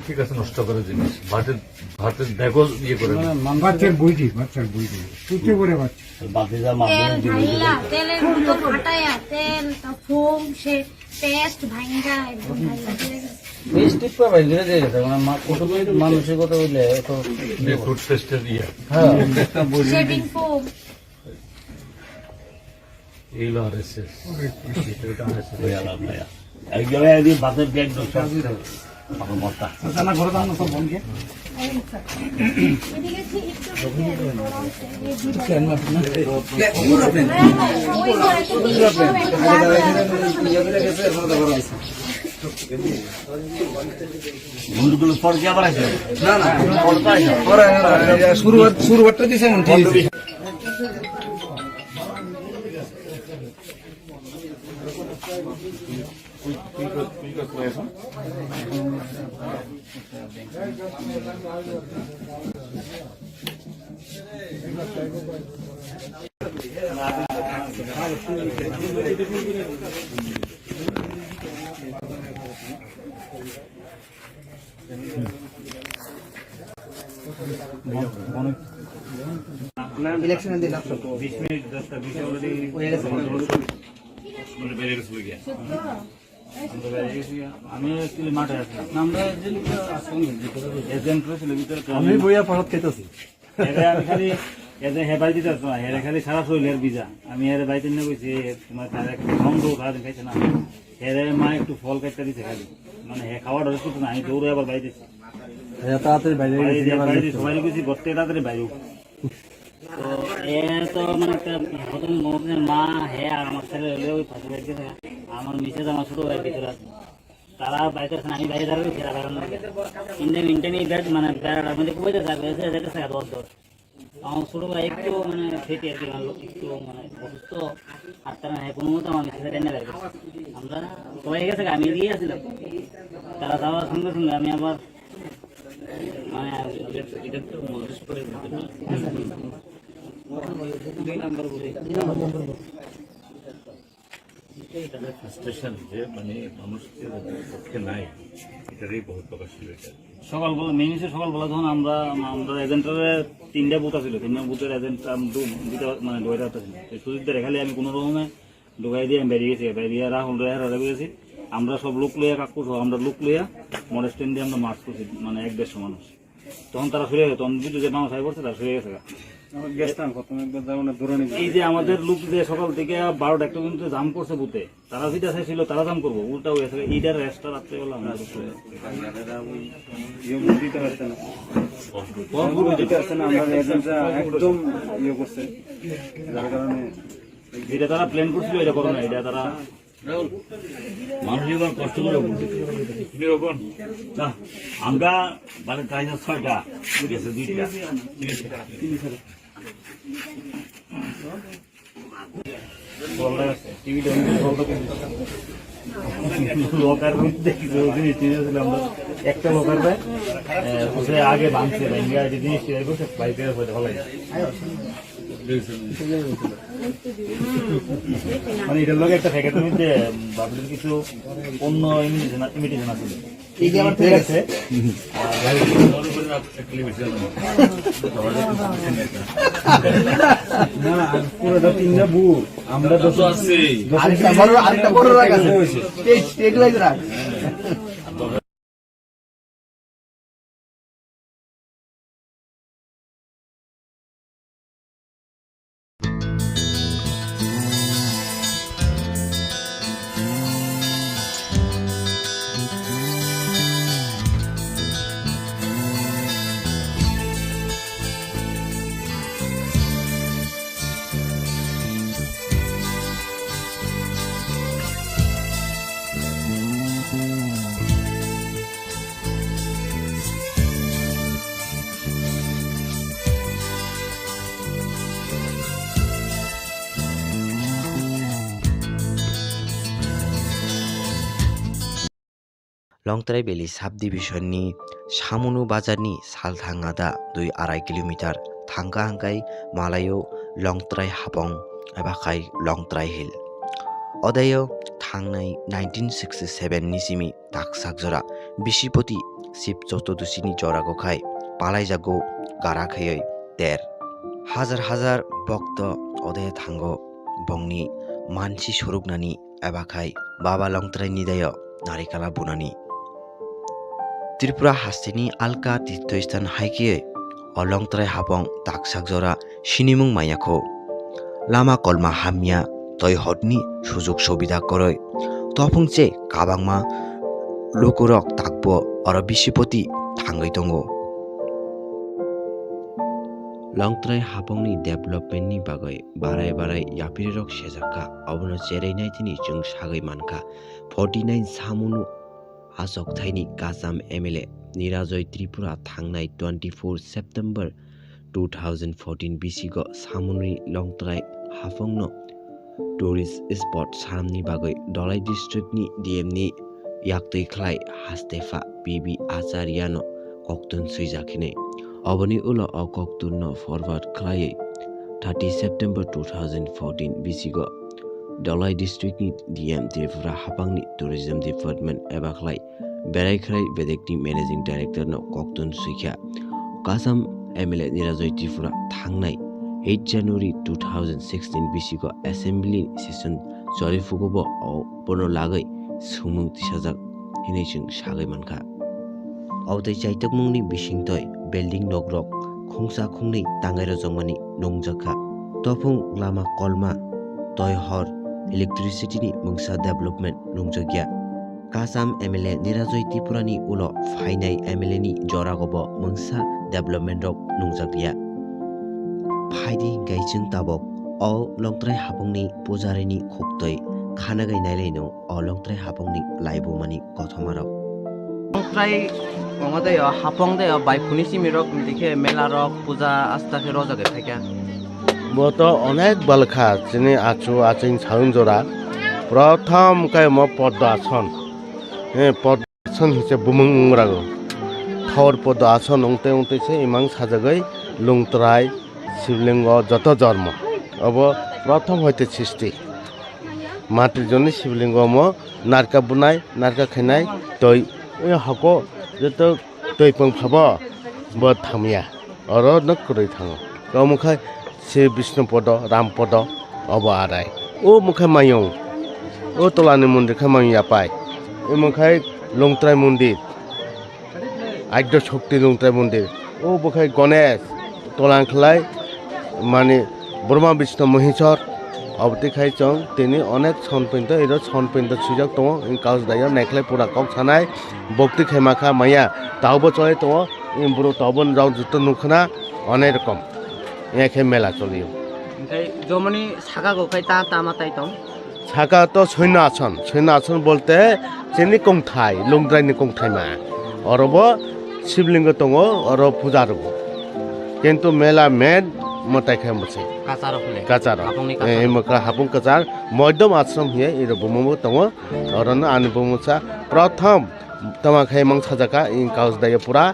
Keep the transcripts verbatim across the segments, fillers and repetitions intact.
ঠিক আছে, নষ্ট করে জিনিস। ভাতের, ভাতের ব্যাগও ইয়ে করে। মানে মাংস বাচ্চার বই দি, বাচ্চার বই দি। চুপচাপ করে বাচ্চা। বাকি যা মাছ তেল ঢালিলা, তেলের মতো ফাটাইয়া, তেল, তা ফোম, সে পেস্ট ভাঙ্গা, একদম ভাঙ্গা হয়ে গেছে। এই স্টিক পা ভাই ঘুরে দিয়ে গেছে, মানে মা-, কত মানুষের কথা বললে, এত ফুড পেস্টের ইয়ে। হ্যাঁ। Shaving foam. এইগুলো আর এস এস। এটা আর এস এস। ওই আলাদা, ভাইয়া। একজনে একদিন ভাতের ব্যাগ নষ্ট করে দিল। আমার বস্তা। গুন্ডগুলো পরে কি আবার আসে? না, না। পরে তো আসে। পরে, না, না, শুরু, শুরুটা দিছে মনে হয়। ইলেকশন দিন আসো। বিশ মিনিট, দশটা বিশ already হয়ে গেছে। মানে বেরিয়ে গেছে গিয়া। আমরা বেরিয়ে গেছি গিয়া। আমি actually মাঠে আছি। না, আমরা একজন তো আসলাম না, ভিতরে রয়েছে। এজেন্ট রয়েছিল ভিতরে, তো আমি আমি বইয়া পাহাড় খেতেছি। এরে আমি খালি, এরে হে বাড়ি দিতে আসতো না, এরে খালি সারা শরীরের ভিজা। আমি এরে বাড়িতে নিয়ে গেছি, তোমার তার এক রং দৌড়, সারাদিন খাইছে না। এরে মা একটু ফল কাটতে দিছে খালি। মানে হে খাওয়া ডরে শুধু না, আমি দৌড়ে আবার বাড়িতে এসে। এ, তাড়াতাড়ি বাইরে বাড়ি গেছি, দিয়ে, আবার বাড়ি দিয়ে গেছি। সবাই গেছি, বলতে তাড়াতাড়ি বাইরে। তো এ তো মানে একটা ঘটনা ঘটছে, মা হে আর আমার ছেলে হলে ওই পাশে বাড়ি গেছে। আমার মিসেস আমার ছোট ভাই ভিতরে আছে। তারা বাইরে আছে, আমি বাইরে দাঁড়াই রয়েছি, তারা বাইরে না। ইন্ডিয়ান, ইন্ডিয়ান এই ব্যাট মানে বেড়াটার মধ্যে খুবই যাবে, এসে যেতে থাকে দশ দশ। আমার ছোট ভাই একটু মানে ফেটে আর কি, মানে একটু মানে অসুস্থ, আর তারা নাই কোনো মতো আমার মিসেস এনে বের করছে। আমরা সবাই গেছে, আমি এদিকেই আছিলাম। তারা যাওয়ার সঙ্গে সঙ্গে আমি আবার মানে এটা তো মহেশপুরের ঘটনা। দুই নম্বর বুথে। ফ্রাস্ট্রেশন যে মানে মানুষ যে পক্ষে নাই, এটারই বহুত প্রকাশ ছিল এটা। সকালবেলা, মেইন হচ্ছে সকালবেলা যখন আমরা, আমরা এজেন্টের তিনটা বুথ আছিল, তিনটা বুথের এজেন্ট দুইটা মানে ডুবাইতে পারতেছিল। তো সুজিতদের খালি আমি কোনো রকমে ঢুকাই দিয়ে আমি বেরিয়ে গেছি, বেরিয়ে রাহুল রে হেরা বেরিয়েছি। আমরা সব লোক লইয়া, কাকু সহ আমরা লোক লইয়া মোটর স্ট্যান্ড দিয়ে আমরা মার্চ করছি, মানে এক দেড়শো মানুষ। তখন তারা ফিরে গেছে, তখন বুঝলো যে মানুষ আই পড়ছে, তারা ফিরে গেছে। আমার গেছিলাম প্রথমে একবার যাবো না, দৌড়ানি এই যে আমাদের লোক যে সকাল থেকে বারোটা একটা পর্যন্ত জাম করছে বুথে, তারা যেটা চাইছিল তারা জাম করবো, উল্টা হয়ে গেছে। এইটার রেস্টটা রাত্রেবেলা আমরা করছি। ইয়ে দিতে পারছে না। কম দিতে পারছে না, আমরা এজেন্টরা একদম ইয়ে করছে, যার কারণে যেটা তারা প্ল্যান করছিল, এটা করো না, এটা তারা মানুষ এবার কষ্ট করে উঠবে। না, আমরা মানে তাই না ছয়টা, গেছে দুইটা। টিভিটা লকার মধ্যে কিছু জিনিস নিয়ে আসলে আমরা একটা লকার পাই, আহ, বুঝে আগে ভাঙছে, ভাঙিয়া এই জিনিস তৈরি করছে, বাইরে হয়ে ভালো লাগে। মানে এটার লগে একটা প্যাকেট মধ্যে ভাবলেন কিছু অন্য ইমিটেশন, ইমিটেশন আছে। এই যে আমার ঠিক আছে। না, না, পুরোটা তিনটা বুক। আমরা দশ আরেকটা বড়, আরেকটা বড় রাখ আছে। স্টেজ, স্টেজ লাইট রাখ। Longtrai Valley Subdivision ni Samunu Bazar ni salthang ada dui arai kilometer thangka hangkai malayo Longtrai Hapong eba khai Longtrai Hill. Odayo thangnai nineteen sixty seven ni simi taksak jora Bisipoti Shib Chotudoshini jorago khai palaijago gara khaiwi ter. Hajar hajar bokto ode thango bongni mansi suruknani eba khai Baba Longtrai Nidayo narikala bunani. Tripura hasteni alka tirthostan hai khe o Longtrai hapong taksak jora sinimung maya kho. Lama kolma hamya, toi hotni sujuk subida kwrwi. Tophung che kabangma lukurok takbo oro bisipoti thangwi tongo. Longtrai hapongni development ni bagwi barai barai yaphirirok sejakha, obono cherwi naitini chwng sagwi mankha. Forty nine Samunu achok thaini Kacham M L A Nirajoy Tripura thangnai twenty four September two thousand fourteen bisigo Samunwi Longtrai hapongno tourist spot sanamni bagwi Dholai district ni D M ni yaktwi khlai hastepha P B Acharya no koktun swijak hinwi. Oboni ulo o koktun no forward khlaiwi thirty September two thousand fourteen bisigo Dholai district ni D M Tripura hapangni tourism department eba khlai Berai Khrai Bedekni Managing Director no koktun swikha. Kacham M L A Nirajoy Tripura thangnai eight January two thousand sixteen bisigo assembly session choriphugobo o bono lagwi swngmung tisajak hinwi chwng sagwi mankha. Obotwi chaitokmungni bisingtwi building nokrok khungsa khungnwi tangwi rwjakmani nungjakha. Tophung lama kolma, toi hor, electricity ni mungsa development nungjakya. Kacham M L A Nirajoy Tripura ni ulo phainai M L A ni joragobo mungsa development rok nungjakya. Phaidi hinkhe chwng tabok o Longtrai hapongni pujarini khuktwi khanagai nailaino o Longtrai hapongni laibumani kothomarok. Longtrai omo tei o hapong tei o bai phuni simi rok tei khe mela rok puja asta khe rojak khe phaikha. Bo to onek balkha chini achu aching saung jora. Prothom khe mo Poddo Ason. He Poddo Ason hise bumung wng rago. Thor Poddo Ason wngte wngte se imang sajagwi Lungtrai Siblingo joto jormo. Obo prothom hoite sisti. Matrijoni Siblingo mo narka bunai, narka khainai, toi, e hako joto toi pang phabo bo thamya. Oro no kwrwi thango. Omo khai se Bishnu Podo, Ram Podo, obo arai. O mokhe mayung. O tolani mondir khe mayung yapai. Omo khai Lungtrai mondir. Aidya Shakti Lungtrai Mondir. O bo khai Ganesh, tolang khlai, mani Brahma Vishnu Maheshwar, obotwi khai chwng tini onek son pinto, iro son pinto swijak tongo, in kaus dayo naikhlai pura kok sanai, bokti khai makha maya, taubo choli tongo, in buru taubo rok juto nukhna, onek rokom. Inya khe mela choliyo. Hingkhai jomoni saka go khai ta tama tai tong? Saka to Soino Ason, Soino Ason bolte chini kongthai, Lungtraini kongthaima. Orobo Shivlingo tongo, oro puja rwo. Kintu mela main mwtai khe mwsai. Kacharo phile? Kacharo. Hapungni kacharo. Eh, imo kha hapung kachar, Moidom Ashram hiye, iro bumungbo tongo. Orono ani bumungsa prothom tama khai mang sajaka, in kaus daya pura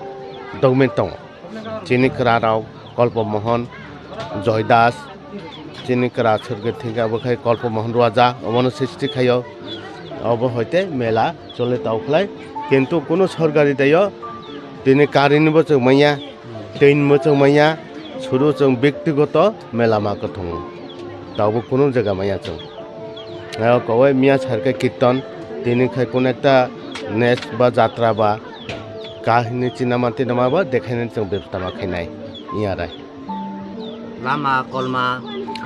document tongo. Chini kwrarok Kolpo Mohon, Joy Das, chini kwra swrgwi thwikha, abo khai Kolpo Mohon Ruaja, obono srishti khaio. Obo hoite mela chole tau khlai, kintu kunu sorkari dayo tini karini bo chwng manya, twi ni bo chwng manya, suru chwng byaktigoto mela ma kwthwngo. Taubo kunu jaga manya chwng. Ayo kowai miya sarkha kirtan, tini khai kunu ekta nes ba jatra ba kahini chinama tinama ba dekhainani chwng bebostha ma khainai. Iya rai. Lama kolma,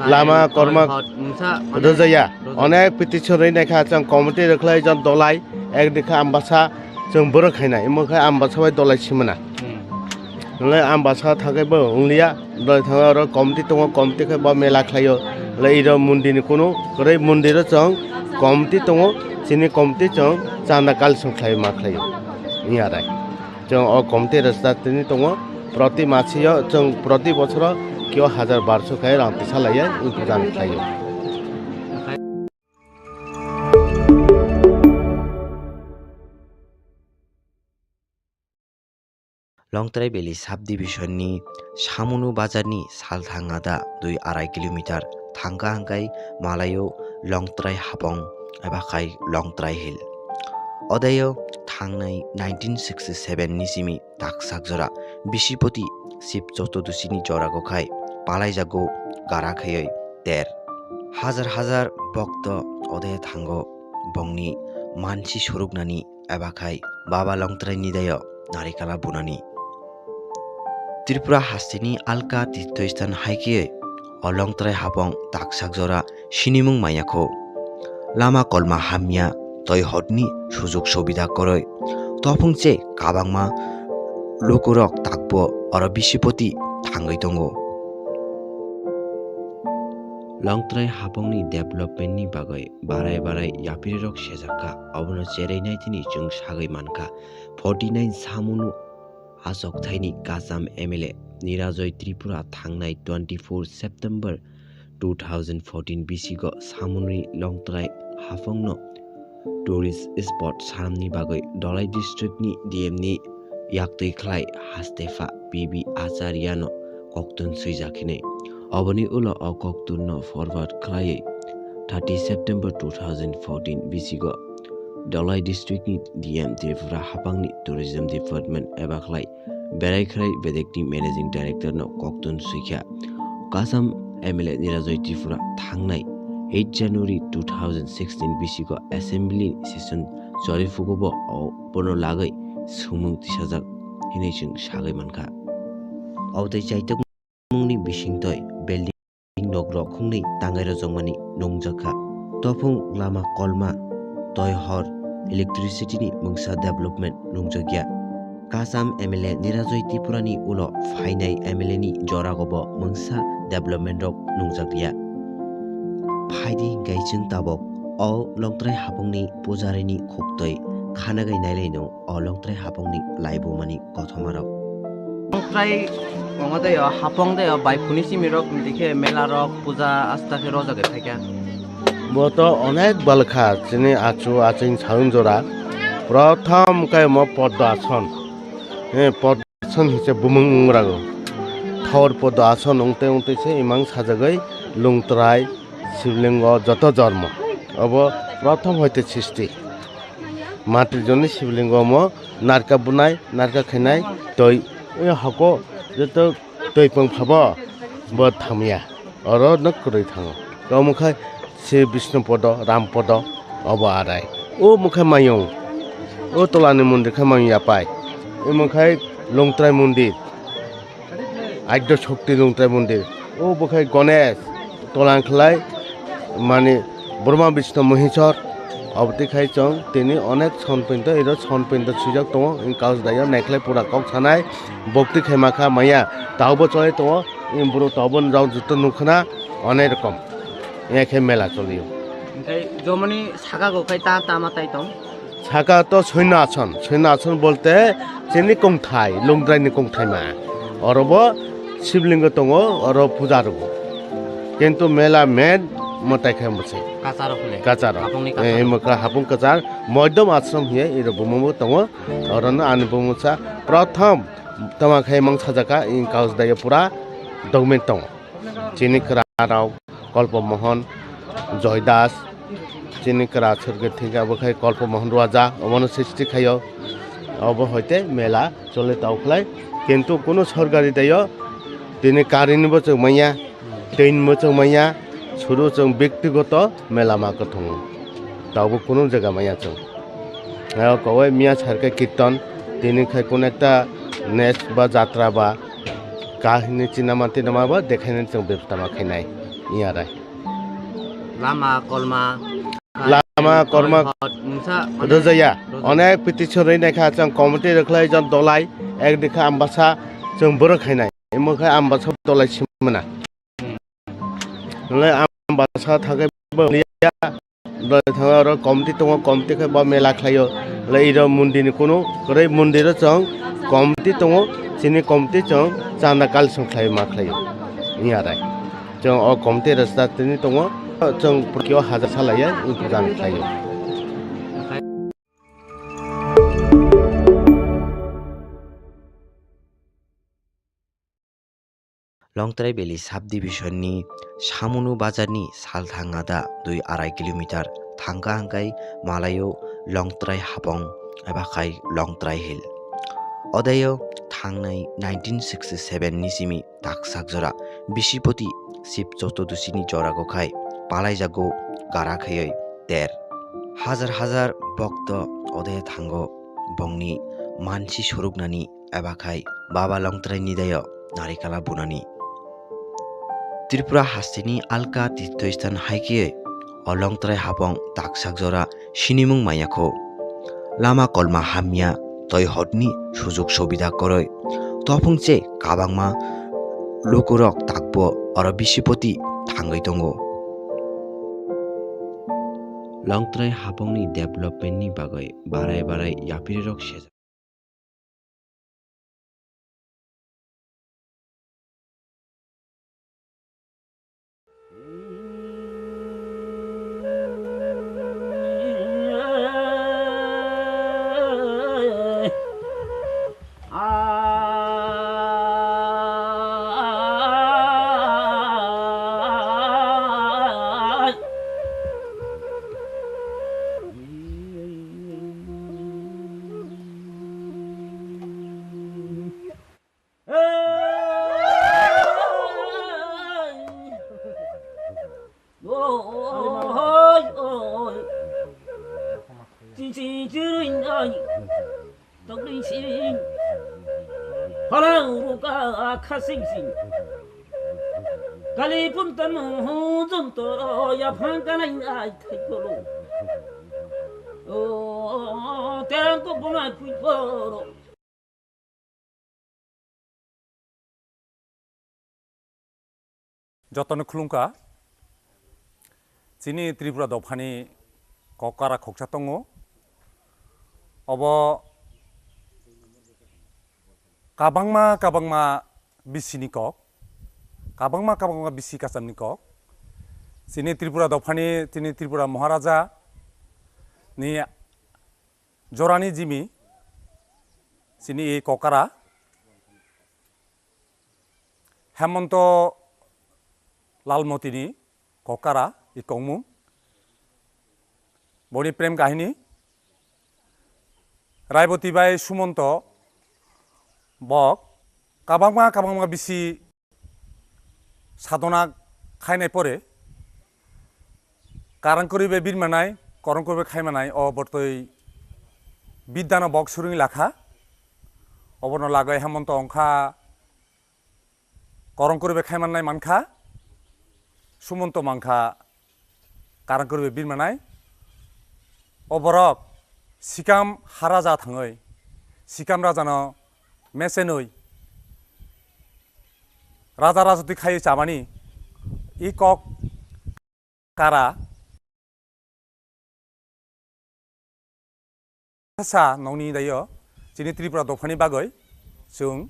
Lama kolma hot, mungsa, onek rwjaya. Rwjaya. Onek petition rwi naikha chwng committee rwkhlai jon dolai, ek dikha Ambasa chwng borok khainai. Imo khe Ambasa bai dolai simana. Hmm. Hwnle Ambasa thangkhe bo wngliya, dolai thangwi oro committee tongo, committee khe bo mela khlaio. Hwnle iro mondirni kunu kwrwi mondiro chwng committee tongo, chini committee chwng chanda collection khlai ma khlaio. Wngya rai. Chwng o committee rwchaptini tongo, proti masio chwng proti bosoro kio hajar barso khe rang tisa laiya wng puja khlaio. Longtrai Valley Subdivision ni Samunu Bazar ni salthang ada dui arai kilometer thangka hangkai malaio Longtrai Hapong eba khai Longtrai Hill. Odayo tangnai nineteen sixty seven ni simi taksak jora Bisipoti Sib Chotudoshi ni jora gokhai palaijago gara khaioi ter. Hajar hajar bokto ode thango bongni mansi soruknani eba khai Baba Longtrai ni dayo narikala bunani. Tripura hasteni alka tirthoisthan hai khe o Longtrai hapong taksak jora sinimung maya kho. Lama kolma hamya, toi hotni sujug subida koroi. Tophung che kabangma lukurok takbo oro Bisipoti thangwi tongo. Longtrai hapongni development ni bagwi barai barai yaprirok sejakha, obono cherei naitini chwng sagwi mankha. Forty nine samunu achok thaini Kacham M L A Nirajoy Tripura thangnai twenty four September two thousand fourteen bisigo samunni Longtrai hapongno tourist spot sanamni bagwi Dholai district ni D M ni yaktwi khlai hastepha P B Acharya no koktun swijak hinwi. Oboni ulo o koktunno forward khlaiwi thirty September two thousand fourteen bisigo Dholai district ni D M Tripura hapangni tourism department eba khlai berai khlai bedekni managing director no koktun swikha. Kacham M L A Nirajoy Tripura thangnai eight January two thousand sixteen bisigo assembly session chori phugobo o bono lagwi sumung tisajak hinwi chwng sagwi mankha. Obotwi chaitok mungni bisingtwi building nok rok khungnwi tangai rojokmani nungjakha. Tophung lama kolma, toi hor, electricity ni mungsa development nungjakya. Kacham M L A Nirajoy Tripura ni ulo phainai M L A ni joragobo mungsa development rok nungjakya. Phaidi hinkhe chwng tabok o Longtrai hapongni pujarini khuktwi khanagai nailaino o Longtrai hapongni laibumani kothomarok. Longtrai tongo tei o hapong tei o bai phuni simirok dikhe mela rok puja asta khe rojagwi phaikha. Bo to onek balkha chini achu aching saung jora. Prothom khe mo poddo ason. He poddo ason hise bumung ungrago. Thor poddo ason ungte ungte se imang sajagwi Longtrai Siblingo joto jormo. Obo prothom hoite sisti. Matir joni Siblingo mo narka bunai, narka khainai, toi, o hako joto toi pang phabo bo thamya. Oro no kwrwi thango. Omo khai Sri Vishnu podo, Ram podo, obo arai. O mokhe mayung. O tolani mondir khe mayung yapai. Omo khai Longtrai mondir. Aidya Shakti Longtrai Mondir. O bo khai Ganesh, tolang khlai, mani Brahma Vishnu Maheshwar, oboti khai chwng tini onek son pinto, iro son pinto swijak tongo, in kaus dayo, naikhlai pura kok sanai, bokti khai makha maya, taubo choli tongo, in buru taubo rok joto nukhna, onek rokom. Iya khe mela cholio. Hingkhai jomoni saka go khai ta tama tai tong? Saka to Soino Ason, Soino Ason bolte chini kongthai, Longtraini kongthaima. Oro bo Siblingo tongo, oro puja rwgo. Kintu mela main mwtai khe mwsai. Kachar rok le? Kachar rok. Hapungni kachar. Eh, mwkha hapung kachar, Moidom Ashram hiye, iro bumung bo tongo. Orono ani bumungsa prothom tama khai mang sajaka, in kaus daya pura document tongo. Chini kwra rok, Kolpo Mohon, Joy Das, chini kwra sorkar thwngkha, abo khai Kolpo Mohon Raja, obono srishti khaio. Obo hoite mela chole tau khlai, kintu kunu sorkari dayo, tini karini bo chwng manya, tei bo chwng manya, suru chwng bektigoto mela ma kwthwngo. Taubo kunu jaga manya chwng. Ayo kowai miya sarkha kirtan, tini khai kunu ekta nes ba jatra ba kahini chinama tinama ba dekhainani chwng bebostha ma khainai. Iya rai. Lama kolma. Lama kolma. Hot, mungsa, mane, rwjaya. Rwjaya. Onek petition rwi naikha chwng committee rwkhlai jon dolai ek dikha Ambasa chwng borok khainai. Imo khe Ambasa dolai simana. Hwnle ang basa thangkhe bo liya, bo thangwi oro committee tongo, committee khe bo mela khlaio. Hwnle iro mondirni kunu kwrwi, mondiro chwng committee tongo, chini committee chwng chanda collection khlai ma khlaio. Wngya rai. Chwng o committee rwchaptini tongo, chwng purkio hajar salaiya wng puja khlaio. Longtrai Valley Subdivision ni Samunu Bazar ni salthang ada dui arai kilometer thangka hwnkhe malaio Longtrai Hapong. eba khai Longtrai Hill. Odeyo thangnai nineteen sixty seven ni simi taksak jora Bisipoti Sib Chotudosi ni jora go khai palaijago gara khaioi ter. Hajar hajar bokto ode thango bongni mansi suruknani eba khai Baba Longtrai ni dayo narikala bunani. Tripura hasteni alka tirthoisthan hai khe o Longtrai habong taksak jora sinimung maya kho. Lama kolma hamya, toi hotni sujuk subida kwrwi. Tophung che kabangma lukurok takbo oro Bisipoti thangwi tongo. Longtrai habongni development ni bagwi barai barai yapiri rok sejak. Kali puntan hu juntoro ya phang kanai ai thai kolo. O, terang ko bunai pui poro. Jotono khulumkha. Chini Tripura dophani kok kara khoksa tongo. Obo kabangma kabangma bisini kok, kabangma kabangma bisi kachamni kok. Chini Tripura dophani, chini Tripura Maharaja ni jorani jimi, chini e kok kara. Hemonto Lalmotini kok kara i kongmung. Boni prem kahini. Raiboti bai Sumonto bok kabangma kabangma bisi sadona khainai pore karang kwrwi bai birmanai, korong kwrwi bai khaimanai o bortoi biddano bok surungwi lakha. Obono lagoi Hemonto wngkha korong kwrwi bai khaimannai mankha, Sumonto mankha karang kwrwi bai birmanai. O borok sikam ha raja thangwi, sikam rajano mesenwi raja rajotwi khaiwi chamani i kok kara. Sa nokni daio chini Tripura dophani bagwi chwng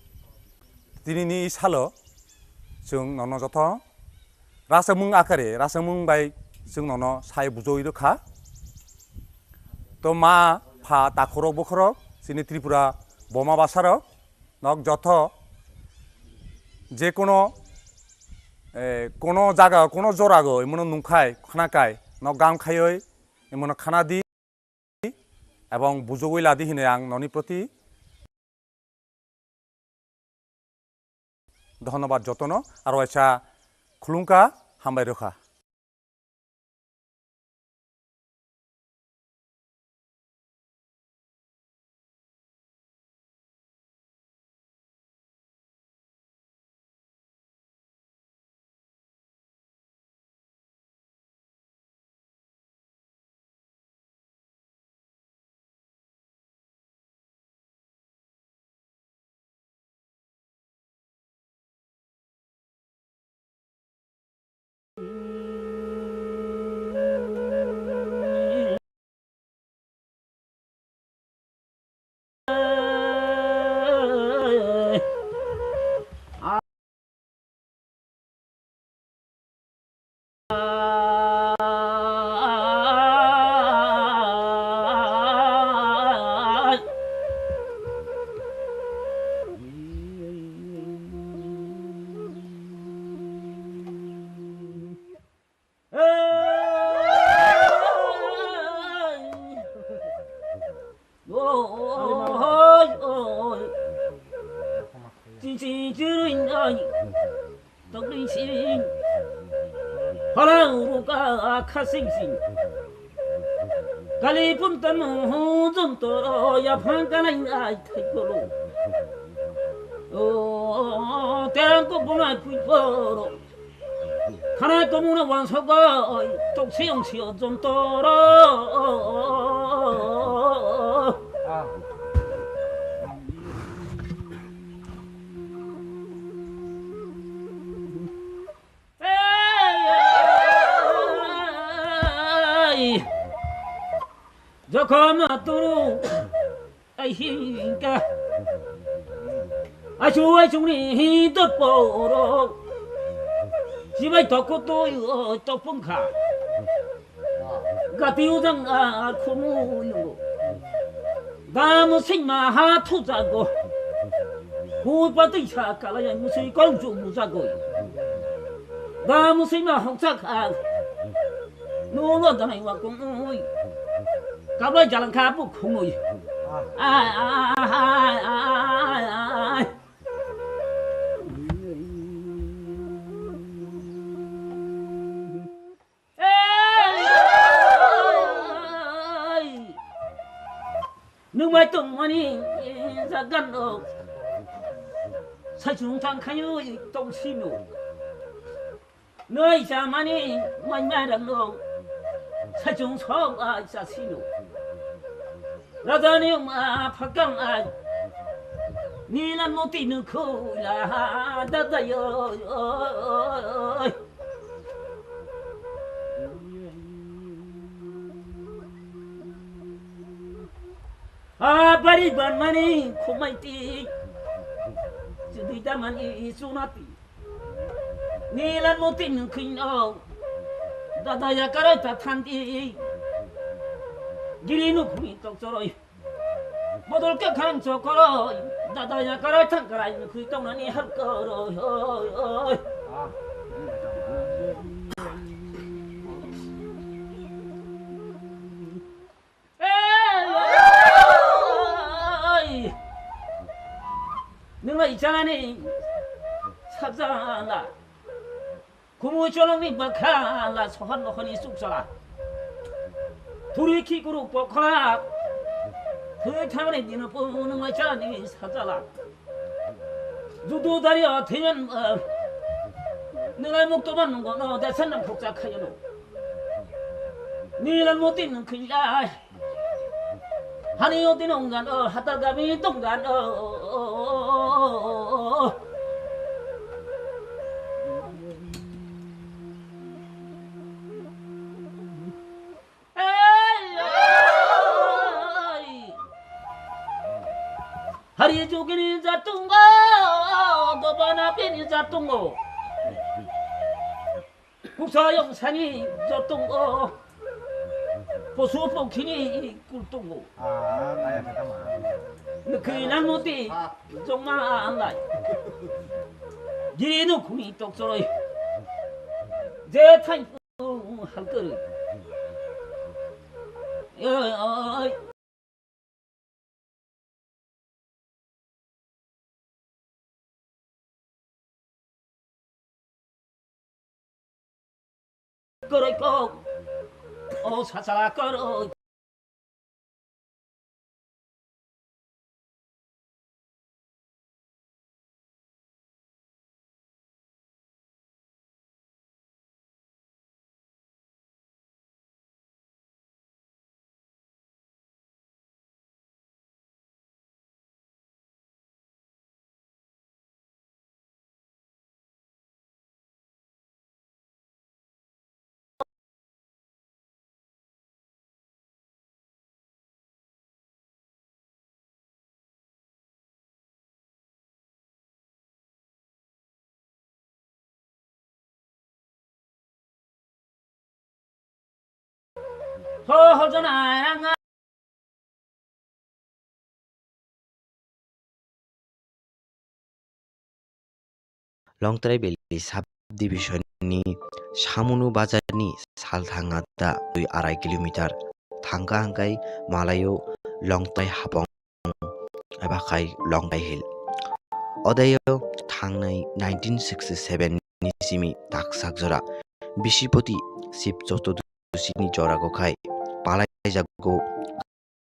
tinini salo chwng nono joto rasamung akare, rasamung bai chwng nono sai bujoi rwkha. To ma pha takhorok bokhorok chini Tripura boma basarok nok joto je kono, eh, kono jaga, kono jorago imono nungkhai, khnakai, nok gam khaioi imono khna di ebong bujogoi ladi hinui ang noni proti dhonnobad jotono, aro waisa khulumkha, hambai rwkha. Oi, oi. Ching ching chirui nai. Tokni sing. Halang ruka khasing sing. Kali pun tanu jom toro ya phang kanai ai thai kolo. O, terang ko bunai pui poro. Khana tomuna wansok bai, toksi ongsi o jontoro. Jokhon turu. Ai hingka. Achu ai chungni hi dot poro. Sibai tok ko to yo tok pung kha. Gati ujang a khumu yo. Damu sing ma ha thu jago. Hu pa tui sa kala ya musui kong chu mu jago. Damu sing ma hok sak a. Nulo danai wa kung ui. Kabai jalang kha bu khung ui. Ai, ai, ai, ai, ai. Ai. Nung mai tong mani jagan no. Sai chung thang khayu tong sino. Noi chamani mai mai rang no. Sachung song ai cha sino. Raja ni ma phakang ai. Nilan moti nu khula da da yo. A bari ban mani khumai ti. Chudui da mani sunati. Nilan moti nung khwino. Dada ya karai ta thandi. Giri nuk mi tok choroi. Bodol ke kharang chokoroi. Dada ya karai thang karai nung khwi tong nani har koroi. Nung lai chanani sajala. Kumu cholongni bakha la sohor nokhoni suksala. Thuri khi kuru pokhola. Thuri thangni dino pu nung lai chanani sajala. Judu dari o thimen, eh, nung lai mukto ban nung no desan nang khukcha khayano. Nilan moti nung khilai. Hani o tini onggan o, hatal gami tonggan o. Hari jugini jatungo, dobana pini jatungo. Kuksayong sani jotongo. Posu pongkhini kultongo. Ah, kaya kata mah. Nukhi nang moti jongma anglai. Giri nukhuni tokchoroi. Je thai halkar. Oi, oi. Koroi kok. O sasala koroi. Ho, ho, jana, anga. Longtrai Valley Sub Division ni Samunu Bazar ni salthang ada dui arai kilometer thangka hingkai malaio Longtrai Hapong eba khai Longtrai Hill. Odeyo thangnai nineteen sixty-seven ni simi taksak jora Bisipoti Sib Chotudu sini jorago khai palaijago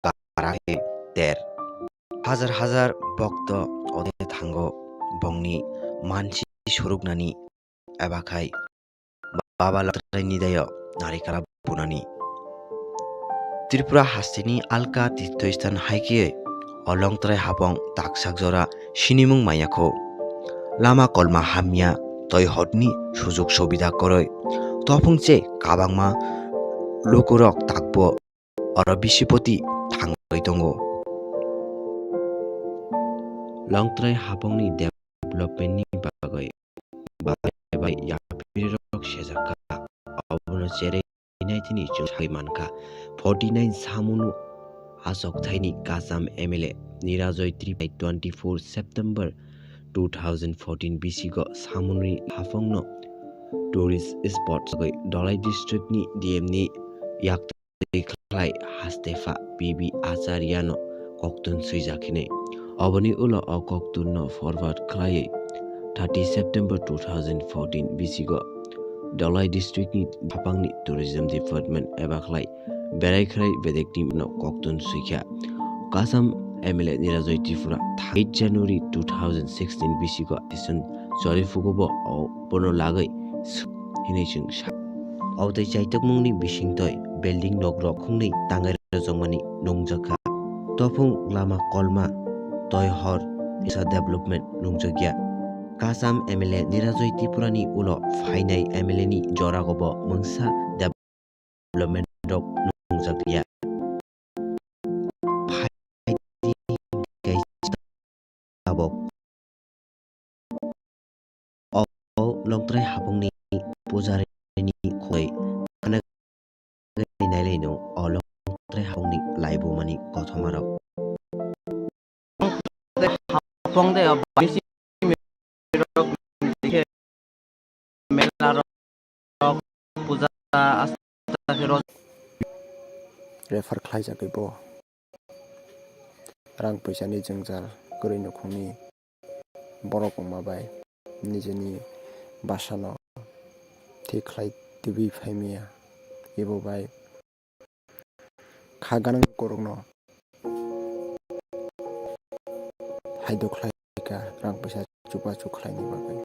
karak ter. Hajar hajar bokto ode thango bongni mansi suruknani eba khai Baba Longtrai ni dayo narikala bunani. Tripura hasteni alka tirthoisthan haikhe o Longtrai Hapong taksak jora sinimung maya kho. Lama kolma hamya, toi hotni sujug subida koroi. Tophung che kabangma lukurok takbo oro Bisipoti thangwi tongo. Longtrai Hapongni development ni bagwi bai bai yaphirirok sejakha. Obono cherei naitini chwng sai mankha. Forty nine samunu achok thaini Kasam M L A Nirajoy Tripura twenty four September two thousand fourteen bisigo Samunri Hapongno tourist spot sagwi Dholai district ni D M ni yak twi khlai hastepha P B Acharya no koktun swijak hinwi. Oboni ulo o koktun no forward khlaiwi thirty September two thousand fourteen bisigo Dholai district ni haphangni tourism department eba khlai berai khlai bedekni no koktun swikha. Kasam M L A Nirajoy Tripura eight January two thousand sixteen bisigo session chori phugo bo o bono lagwi hinwi chwng sa. Obotwi chaitokmungni bisingtwi building nok rok khungni tangai rwjakmani nungjakha. Tophung lama kolma toi hor isa development nungjakya. Kasam M L A Nirajoy Tripura ni ulo phainai M L A ni jorago bo mungsa development rok nungjakya. Phaidi kaisa tabok. O Longtrai Hapongni pujarini khoi khana nailai no o Longtrai Hapongni laibumani kothomarok. Hapong de bisi mela rok puja asta khe roj. Refer khlaijagwi bo rang puisani jwngjal kwrwi nukhungni borok wngma bai nijini bwsano thik khlai tubui phaimaya. Ebo bai kha ganang borokno haido khlai kha rang puisa chubachu khlaini bagwi.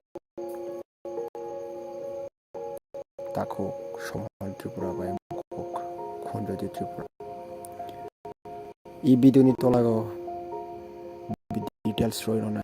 Takhuk Somohor Tripura bai Mukhuk Khunjodi Tripura. E video ni tolago details roi rwna